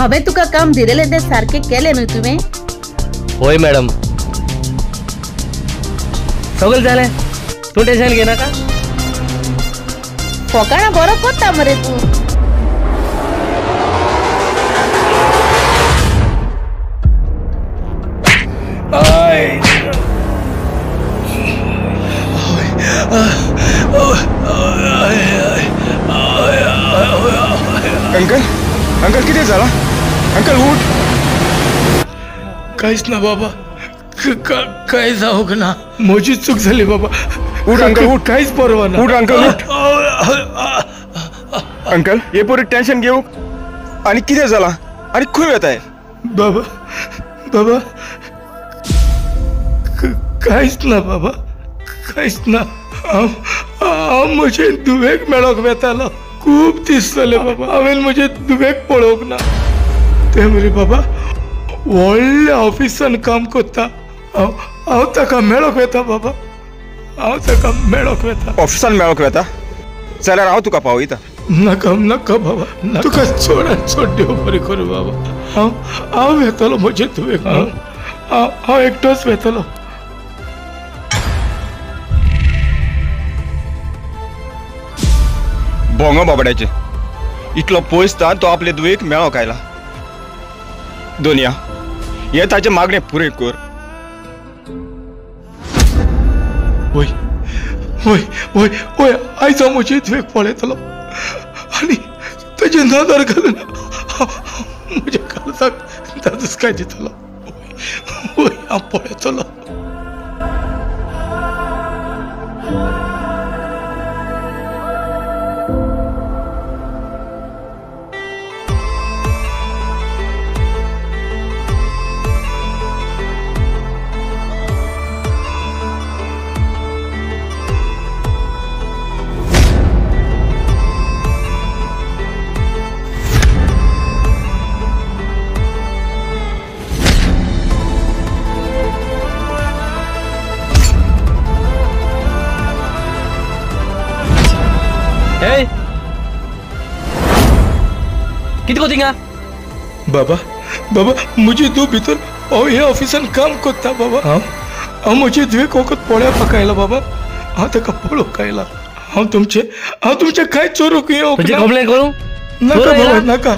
हांवें तुका काम दिलेलें तें सारकें केलें न्हय तुवें? होय मॅडम, सगळें जालें, तूं टेन्शन घेनाका. फोकाणां बरो कोत्ता मरे तूं. अंकल, अंकल कितें जाला? अंकल उठ. कांयच ना बाबा, काय जावंक ना, म्हजी चूक जाली बाबा. उठ अंकल उठ. कांयच परवा ना. उठ अंकल उठ. अंकल हे पोरी टेन्शन घेवंक आनी कितें जालां आनी खंय वेताय? बाबा बाबा कांयच ना बाबा, कांयच ना. हांव हांव म्हजे धुवेक मेळोंक वेतालो. खूब दीस जाले बाबा हांवें म्हजे धुवेक पळोवंक ना. तें मरे बाबा व्हडल्या ऑफिसान काम करता. हांव हांव ताका मेळोंक वेता बाबा, हांव ताका मेळोंक वेता. ऑफिसान मेळोंक वेता जाल्यार हांव तुका पावयता. नाका नाका बाबा, तुका चडान चड देव बरें करूं बाबा. हांव हांव वेतलो म्हजे धुवेक, हांव हांव एकटोच वेतलो. भोंगो बाबड्याचे इतलो पयस तो आपले धुवेक मेळोंक आयला. दोनिया हे ताचे मागणे पुरे कर. वय वय वय वय, आयज हांव म्हजे धुवेक पळयतलो आनी ताची नदर घालून म्हज्या काळजाक धादोसकाय दितलो. वय हांव पळयतलो. कितें कोता थिंगा? बाबा बाबा म्हजी धूव भितर हे ऑफिसान काम कोत्ता बाबा. हांव हांव म्हजी धुवेक वखद पळोवपाक आयला बाबा. हांव ताका पळोवंक आयला. हांव तुमचें कांय चोरूंक येवंक ना. कंप्लेन करूं? नाका बाबा नाका.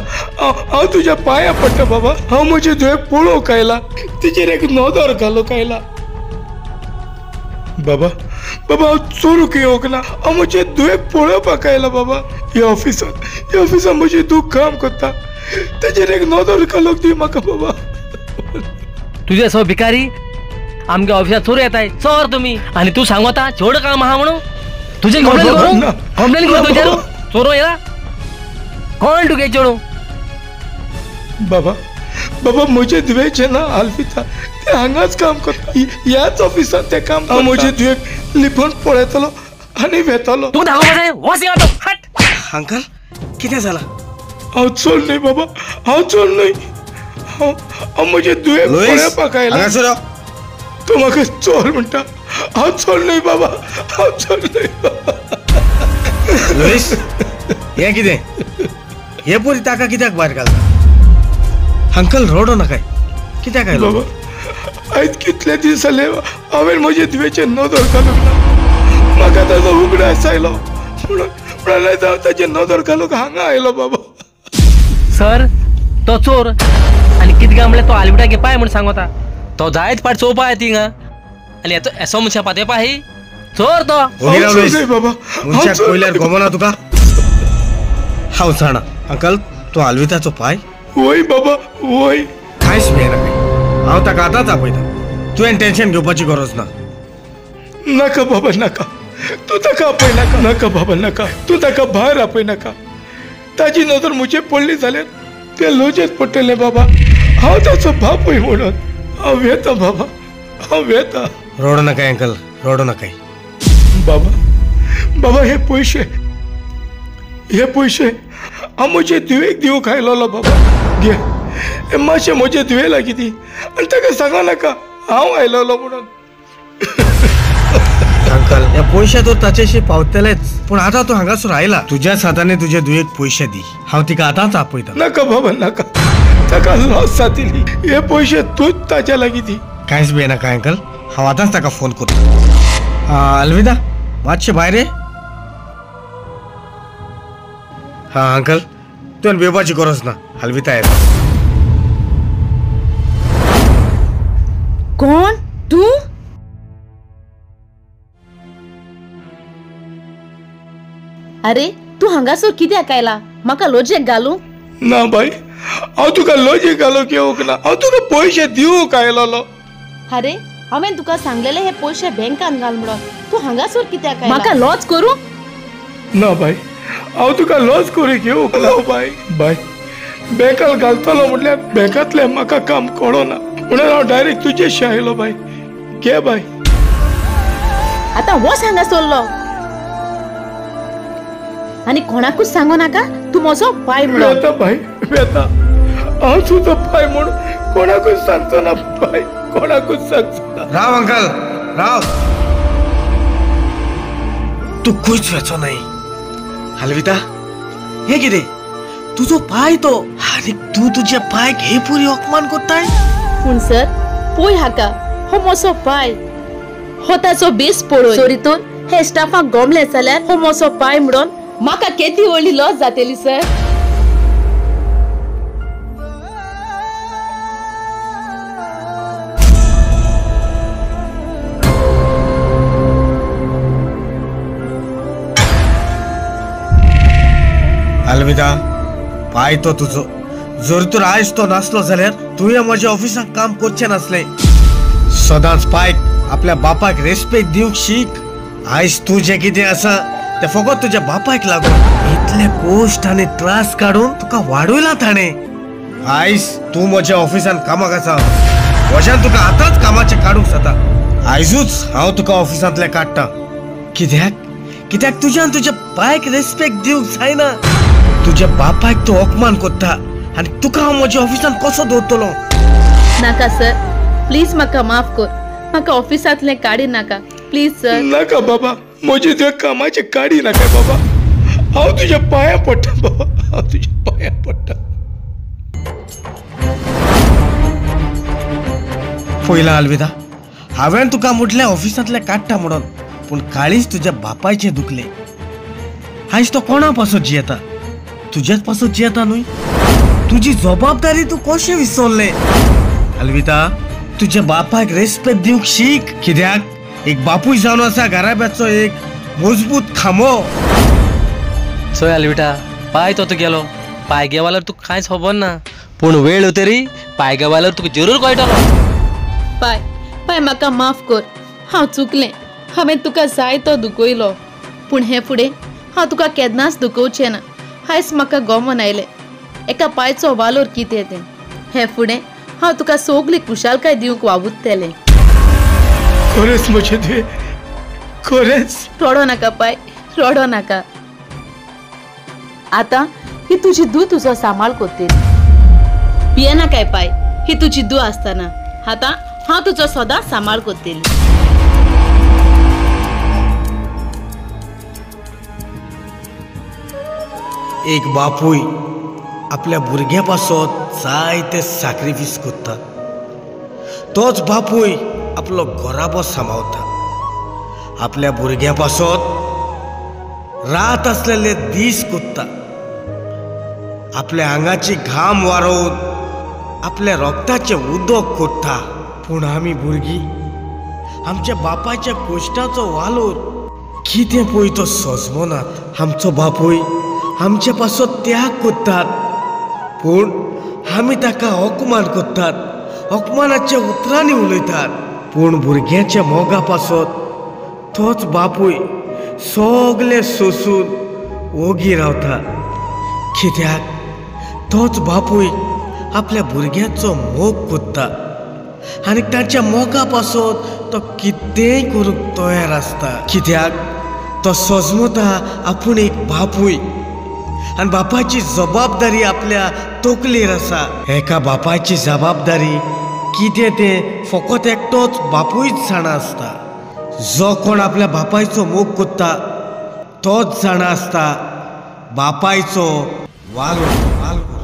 हांव तुज्या पांया पडटा बाबा. हांव म्हजे धुवेक पळोवंक आयला, तिचेर एक नदर घालूंक आयला. बाबा बाबा हांव चोरूंक येवंक ना. हांव म्हजे धुवेक पळोवपाक आयला बाबा. ह्या ऑफिसान म्हजी धूव काम करता, ताचेर एक नदर घालूंक दी म्हाका बाबा. तुजे सो भिकारी आमगे ऑफिसांत चोर येताय, चोर तुमी. आनी तूं सांगता चोड काम आहा म्हणून. तुजें कंप्लेन करूं? कंप्लेन करूं तुजेर? चोरो येला कोण तुगे चेडूं? बाबा बाबा म्हजे धुवेचें ना आल्फिता, तें हांगाच काम करता, ह्याच ऑफिसांत तें काम. हांव म्हजे धुवेक लिपोवन पळयतलो आनी वेतलो. तूं दाखोवपा जाय, वच हिंगा तूं. हट. अंकल कितें जालां? हांव चोर न्हय बाबा, हांव चोर न्हय. हांव म्हजे धुवेक पळोवपाक आयला. तूं म्हाका चोर म्हणटा? हांव चोर न्हय बाबा, हांव चोर न्हय बाबा. लुईस हें कितें? हे पोरी ताका कित्याक भायर घालता? अंकल रडो नाकाय, कित्याक आयलो बाबा? आयज कितले दीस जाले हांवें म्हजे धुवेचेर नदर घालूंक ना. म्हाका ताजो उगडास आयलो म्हणून हांव ताचेर नदर घालूंक हांगा आयलो बाबा. सर तो चोर आनी कितें काय म्हणल्यार तो आलविटागे पाय म्हूण सांगता. तो जायत पाट चोवपा येता थिंगा आनी येसो मनशां पातेपा ही चोर तो. बाबा मनशाक पळयल्यार खबर ना तुका? हांव जाणा अंकल, तो आलविताचो पाय. वय बाबा वय. कांयच मेळना, हांव ताका आतांच आपयता. तुवें टेन्शन घेवपाची गरज ना. नाका बाबा नाका, तूं ताका आपय नाका. नाका बाबा नाका, तूं ताका भायर आपय नाका. ताजी नदर म्हजेर पडली जाल्यार तें लजेत पडटलें बाबा. हांव ताचो बापूय म्हणून हांव वेता बाबा, हांव वेता. रडो नाकाय अंकल, रडो नाकाय. बाबा बाबा हे पयशे, हे पयशे हांव म्हजे धुवेक दिवंक आयलोलो बाबा. घे हे मातशें म्हजे धुवे लागीं दी आनी ताका सांगो नाका हांव आयलोलो म्हणून. अंकल ह्या पयशे तर ताचेशी पावतलेच, पूण आतां तूं हांगासर आयला, तुज्याच हातांनी तुजे धुवेक पयशे दी. हांव तिका आतांच आपयता. नाका बाबा नाका, ताका लॉस जातली. हे पयशे तूंच ताच्या लागीं दी. कांयच बी नाका अंकल, हांव आतांच ताका फोन करता. अल्विदा मातशें भायर ये. हां अंकल, तुवें भिवपाची गरज ना, अल्विता येता. कोण तूं? अरे तूं हांगासर कित्याक आयला? म्हाका लजेक घालूं? ना बाय, हांव तुका लजेक घालूंक येवंक ना, हांव तुका पयशे दिवंक आयलोलो. अरे हांवें तुका सांगलेले हे पयशे बँकान घाल म्हणून, तूं हांगासर कित्याक आयला? म्हाका लॉस करूं? ना बाय, हांव तुका लॉस करूंक येवंक ना बाय. बाय बँकान घालतलो म्हटल्यार बँकांतलें म्हाका काम कळना म्हणून हांव डायरेक्ट तुजेशी आयलो बाय. घे बाय. आतां वच हांगा सरलो आनी कोणाकूच सांगू नाका तूं म्हजो पाय म्हणून. वेता बाय वेता, हांव तुजो पाय म्हूण कोणाकूच सांगचो ना बाय, कोणाकूच सांगचो ना. राव अंकल राव, तूं खंयच वचो न्हय. अल्विता हें कितें? तुजो पाय तो, आनी तूं तुज्या पायक हे पुरी अपमान करताय? पूण सर पळय हाका, हो म्हजो पाय, हो ताचो बेस पळय. सॉरी तर हे स्टाफाक गोमले जाल्यार हो म्हजो पाय म्हणून म्हाका केदी व्हडली लॉस जातली सर. अल्विता पाय तो तुजो, जर तर आयज तो नासलो जाल्यार तुवें म्हज्या ऑफिसांत काम करचें नासलें. सदांच पायक आपल्या बापायक रेस्पेक्ट दिवंक शीक. आयज तूं जें कितें आसा तें फकत तुज्या बापायक लागून. इतले कश्ट आनी त्रास काडून तुका वाडयला ताणें. आयज तूं म्हज्या ऑफिसांत कामाक आसा, म्हज्यान तुका आतांच कामाचें काडूंक जाता. आयजूच हांव तुका ऑफिसांतलें काडटा. कित्याक? कित्याक तुज्यान तुज्या पायक रेस्पेक्ट दिवंक जायना. तुज्या बापायक तूं अपमान करता आनी तुका हांव म्हज्या ऑफिसांत कसो दवरतलो? नाका सर, प्लीज म्हाका माफ कर, म्हाका ऑफिसांतलें काडी नाका प्लीज सर. नाका बाबा, म्हजी तुवें कामाची काडी नाका बाबा, हांव तुज्या पांयां पडटा बाबा, हांव तुज्या पांयां पडटा. पयला अल्विदा, हांवें तुका म्हटलें ऑफिसांतलें काडटा म्हणून, पूण काळीज तुज्या बापायचें दुखलें. आयज तो कोणा पासत जियेता? तुज्याच पासत जियेता न्हय? तुजी जबाबदारी तूं कशें विसरलें? अल्विता तुज्या बापायक रेस्पेक्ट दिवंक शीक. कित्याक एक बापूय जावन आसा घराब्याचो एक मजबूत खांबो. चोय अल्विता, पाय तो गेलो, पाय गेवाल्यार तुका कांयच खबर ना, पूण वेळ तरी पाय गेवाल्यार तुका जरूर कळटलो. पाय पाय म्हाका माफ कर, हांव चुकलें, हांवें तुका जाय तो दुखयलो, पूण हे फुडें हांव तुका केन्नाच दुखोवचें ना. आयज म्हाका गोमन आयलें एका पायचो वालोर कितें तें. हे फुडें हांव तुका सगली खुशालकाय दिवंक वावुरतलें. खरेंच म्हजें तुवें, खरेंच. रडो नाका पाय, रडो नाका. आतां ही तुजी धूव तुजो सांबाळ करतली. पियेना काय पाय, ही तुजी धूव आसतना आतां हांव तुजो सदांच सांबाळ करतली. एक बापूय आपल्या भुरग्या पासत जायते सॅक्रिफायस करता, तोच बापूय आपलो घराबो सांबाळता. आपल्या भुरग्या पासत रात आसलेले दीस करता, आपल्या आंगाची घाम वारोवन आपल्या रक्ताचें उदक करता. पूण आमी भुरगीं आमच्या बापायच्या कश्टाचो वालोर कितें पळय तो सजमनात. आमचो बापूय आमचे पासत त्याग करतात, पूण आमी ताका अपमान करतात, अपमानाच्या उतरांनी उलयतात. पूण भुरग्यांच्या मोगा पासत तोच बापूय सगळे सोसून ओगी रावता. कित्याक तोच बापूय आपल्या भुरग्यांचो मोग करता आनी ताच्या मोगा पासत तो कितेंय करूंक तयार आसता. कित्याक तो सजमता आपूण एक बापूय आनी बापायची जबाबदारी आपल्या तकलेर आसा. एका बापायची जबाबदारी कितें तें फकत एकटोच बापूयच जाणा आसता. जो कोण आपल्या बापायचो मोग करता तोच जाणा आसता बापायचो वालोर.